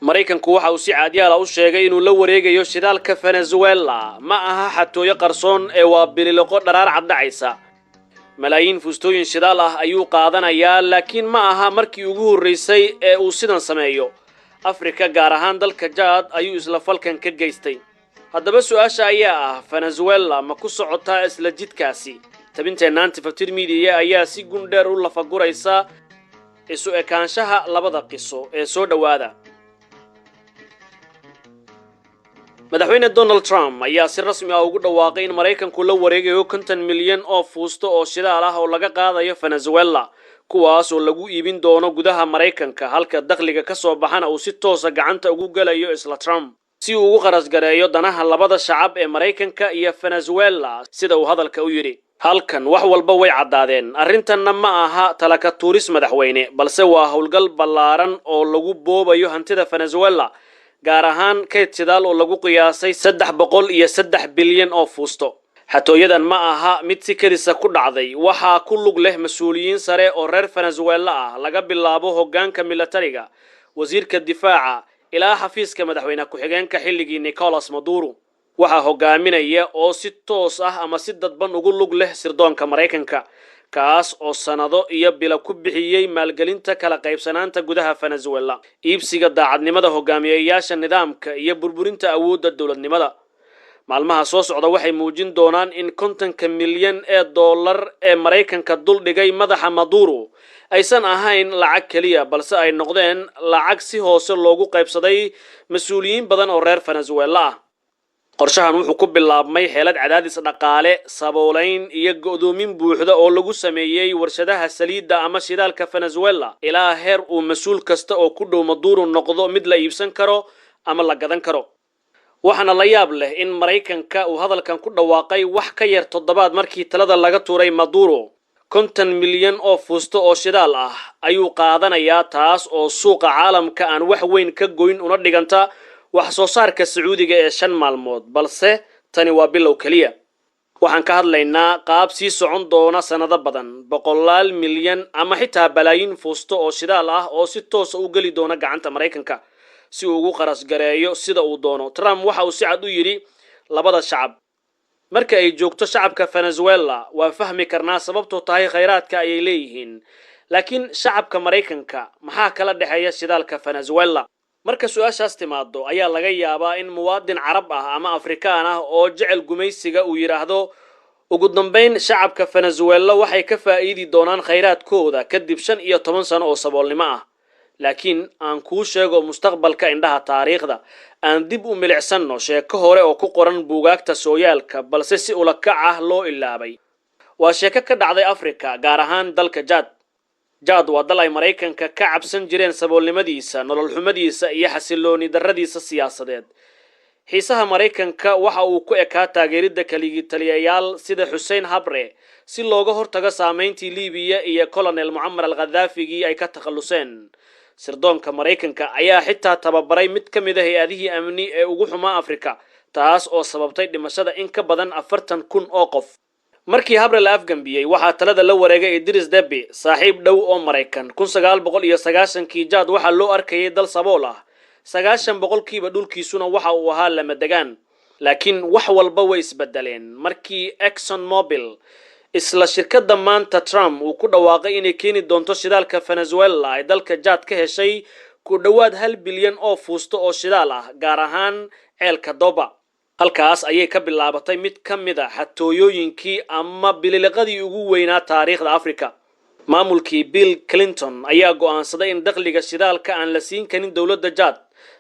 Maraykanku waxa uu si caadiyaala u sheegay inuu la wareegayo shidaalka Venezuela. Ma aha xatooyo qarsoon ee waa bililiqo dharaar cad dhacaysa. Malaayiin fuustooyin shidaal ah ayuu qaadanayaa, laakiin ma aha markii ugu horraysay ee uu sidan sameeyo. Afrika, gaar ahaan dalka Jaad, ayuu isla falkan ka geystay. Haddaba su-aasha ayaa ah: Venezuela ma ku socotaa isla jidkaasi? Tabinteenna Antifatir Media ayaa si gundheer u lafaguraysa isu ekaanshaha labada qiso ee soo dhowaada. Madaxweyne Donald Trump ayaa si rasmi ah ugu dhawaaqay in Maraykanku la wareegayo 50 milyan oo fuusto oo shidaal ah oo laga qaadayo Venezuela, kuwaas oo lagu iibin doono gudaha Maraykanka, halka dakhliga ka soo baxana uu si toosa gacanta ugu gelayo isla Trump, si uu ugu kharash gareeyo danaha labada shacab ee Maraykanka iyo Venezuela, sida uu hadalka u yidhi. Halkan wax walba way caddaadeen. Arrintanna ma aha talaka tuuris madaxweyne, balse waa howlgal ballaaran oo lagu boobayo hantida Venezuela, gaar ahaan kayd shidaal oo lagu qiyaasay 303 bilyan oo fuusto. Xatooyadan ma aha mid si kedisa ku dhacday. Waxaa ku lug leh mas-uuliyiin sare oo reer Venezuela ah, laga bilaabo hoggaanka milatariga, wasiirka difaaca, ilaa xafiiska madaxweyne ku-xigeenka xilligii Nicolas Maduro. Waxaa hogaaminaya oo si toos ah ama si dadban ugu lug leh sirdoonka Maraykanka, kaas oo sannado iyo bila ku bixiyey maalgelinta kala qaybsanaanta gudaha Venezuela, iibsiga daacadnimada hogaamiyeyaasha nidaamka iyo burburinta awoodda dowladnimada. Maalmaha soo socda waxay muujin doonaan in 50-ka milyan ee dollar ee Maraykanka duldhigay madaxa Maduro aysan ahayn lacag keliya, balse ay noqdeen lacag si hoose loogu qaybsaday mas-uuliyiin badan oo reer Venezuela ah. Qorshahan wuxuu ku bilaabmay xeelad cadaadis dhaqaale, saboolayn iyo go'doomin buuxda oo lagu sameeyey warshadaha saliidda ama shidaalka Venezuela, ilaa heer uu mas-uul kasta oo ku dhow Maduro noqdo mid la iibsan karo ama la gadan karo. Waxaana la yaab leh in Maraykanka uu hadalkan ku dhawaaqay wax ka yar toddobaad markii talada laga tuuray Maduro. 50 milyan oo fuusto oo shidaal ah ayuu qaadanayaa, taas oo suuqa caalamka aan wax weyn ka goyn, una dhiganta wax soo saarka Sacuudiga ee 5 maalmood. Balse tani waa bilow keliya. Waxaan ka hadlaynaa qaab sii socon doona sannado badan, boqolaal milyan ama xitaa balaayiin fuusto oo shidaal ah oo si toosa u geli doona gacanta Maraykanka, si uu ugu kharash gareeyo sida uu doono. Trump waxa uu si cad u yidhi labada shacab. Marka ay joogto shacabka Venezuela, waa fahmi karnaa, sababtoo tahay khayraadka ayay leeyihiin. Laakiin shacabka Maraykanka maxaa kala dhexeeya shidaalka Venezuela? Marka su-aashaas timaado ayaa laga yaabaa in muwaadin Carab ah ama Afrikaan ah oo jecel gumaysiga uu yidhaahdo: ugu dambayn shacabka Venezuela waxay ka faa'iidi doonaan khayraadkooda kadib 15 sano oo saboolnimo ah. Laakiin aan kuu sheego mustaqbalka indhaha taariikhda. Aan dib u milicsanno sheeko hore oo ku qoran buugaagta sooyaalka, balse si ulakac ah loo ilaabay. Waa sheeko ka dhacday Africa, gaar ahaan dalka Jaad. Jaad waa dal ay Maraykanka ka cabsan jireen saboolnimadiisa, nolol xumadiisa iyo xasilooni darradiisa siyaasadeed. Xiisaha Maraykanka waxa uu ku ekaa taageeridda kaligi taliyayaal sida Xuseen Habre, si looga hortago saameyntii Libiya iyo Colonel Mucamar al Khadaafigii ay ka takhalluseen. Sirdoonka Maraykanka ayaa xitaa tababaray mid ka mid a hay-adihii amni ee ugu xumaa Afrika, taas oo sababtay dhimashada in ka badan 40,000 oo qof. Markii Habre la afgambiyey, waxaa talada la wareegay Idris Deby, saaxiib dhow oo Maraykan. 1990-kii Jaad waxaa loo arkayay dal sabool ah, 90% dhulkiisuna waxa uu ahaa lama degaan. Laakiin wax walba way isbedeleen markii Exxon Mobil, isla shirkadda maanta Trump uu ku dhawaaqay inay keeni doonto shidaalka Venezuela, ay dalka Jaad ka heshay ku dhowaad 1 bilyan oo fuusto oo shidaal ah, gaar ahaan ceelka Doba. Halkaas ayay ka bilaabatay mid ka mid a xatooyooyinkii ama bililiqadii ugu weynaa taariikhda Africa. Maamulkii Bill Clinton ayaa go'aansaday in dakhliga shidaalka aan la siin karin dowladda Jaad,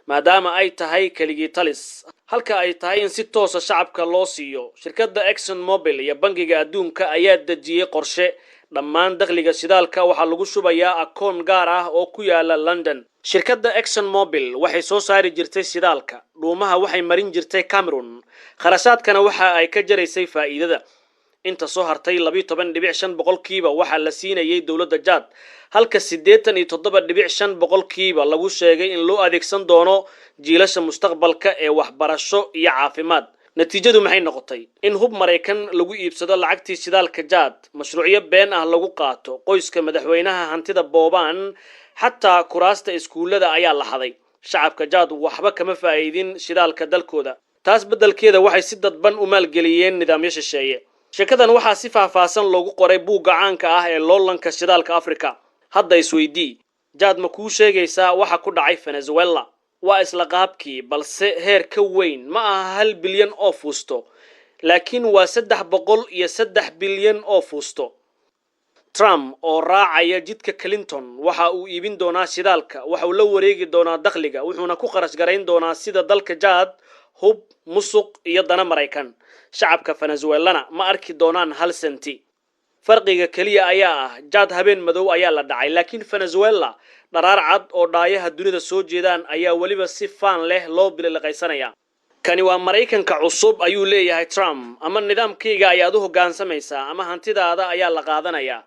maadaama ay tahay keligii talis, halka ay tahay in si toosa shacabka loo siiyo. Shirkadda Exxon Mobil iyo Bangiga Adduunka ayaa dejiyey qorshe: dhammaan dakhliga shidaalka waxaa lagu shubayaa akoon gaar ah oo ku yaala London. Shirkadda Exxon Mobil waxay soo saari jirtay shidaalka, dhuumaha waxay marin jirtay Cameroon, kharashaadkana waxa ay ka jaraysay faa'iidada. Inta soo hartay, 12.5%, waxaa la siinayay dowladda Jaad, halka 87.5% lagu sheegay in loo adeegsan doono jiilasha mustaqbalka ee waxbarasho iyo caafimaad. Natiijadu maxay noqotay? In hub Maraykan lagu iibsado lacagtii shidaalka Jaad, mashruucyo been ah lagu qaato, qoyska madaxweynaha hantida boobaan, xataa kuraasta iskuullada ayaa la xaday. Shacabka Jaad waxba kama faa'iidin shidaalka dalkooda. Taas beddelkeeda waxay si dadban u maalgeliyeen nidaamyo shisheeye. Sheekadan waxaa si faahfaahsan loogu qoray buugga caanka ah ee Loolanka Shidaalka Africa. Hadda isweydii, Jaad ma kuu sheegaysaa waxa ku dhacay Venezuela? Waa isla qaabkii, balse heer ka weyn. Ma aha 1 bilyan oo fuusto, laakiin waa 303 bilyan oo fuusto. Trump oo raacaya jidka Clinton waxa uu iibin doonaa shidaalka, waxa uu la wareegi doonaa dakhliga, wuxuuna ku kharash garayn doonaa sida dalka Jaad: hub, musuq iyo dana Maraykan. Shacabka Venezuelana ma arki doonaan hal senti. Farqiga keliya ayaa ah, Jaad habeen madow ayaa la dhacay, laakiin Venezuela dharaar cad oo dhaayaha dunida soo jeedaan ayaa weliba si faan leh loo bililiqaysanaya. "Kani waa Maraykanka cusub," ayuu leeyahay Trump. "Ama nidaamkayga ayaad u hoggaansamaysaa ama hantidaada ayaa la qaadanayaa."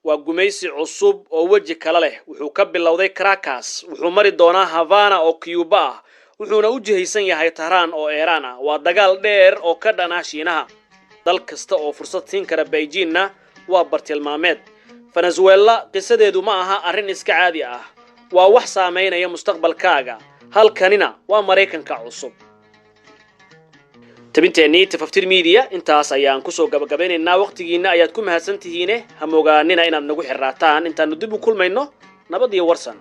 Waa gumaysi cusub oo weji kale leh. Wuxuu ka bilowday Caracas, wuxuu mari doonaa Havana oo Cuba ah, wuxuuna u jihaysan yahay Tahraan oo Iiraan ah. Waa dagaal dheer oo ka dhan ah Shiinaha. Dal kasta oo fursad siin kara Beijingna waa bartilmaameed. Venezuela qisadeedu ma aha arrin iska caadi ah, waa wax saamaynaya mustaqbalkaaga. Halkanina waa Maraykanka cusub. Tabinteennii Tafaftir Media intaas ayaan kusoo gabagabeynaynaa. Waqtigiinna ayaad ku mahadsan tihiine, ha mogaanina inaad nagu xirraataan. Intaanu dib u kulmayno, nabad iyo warsan.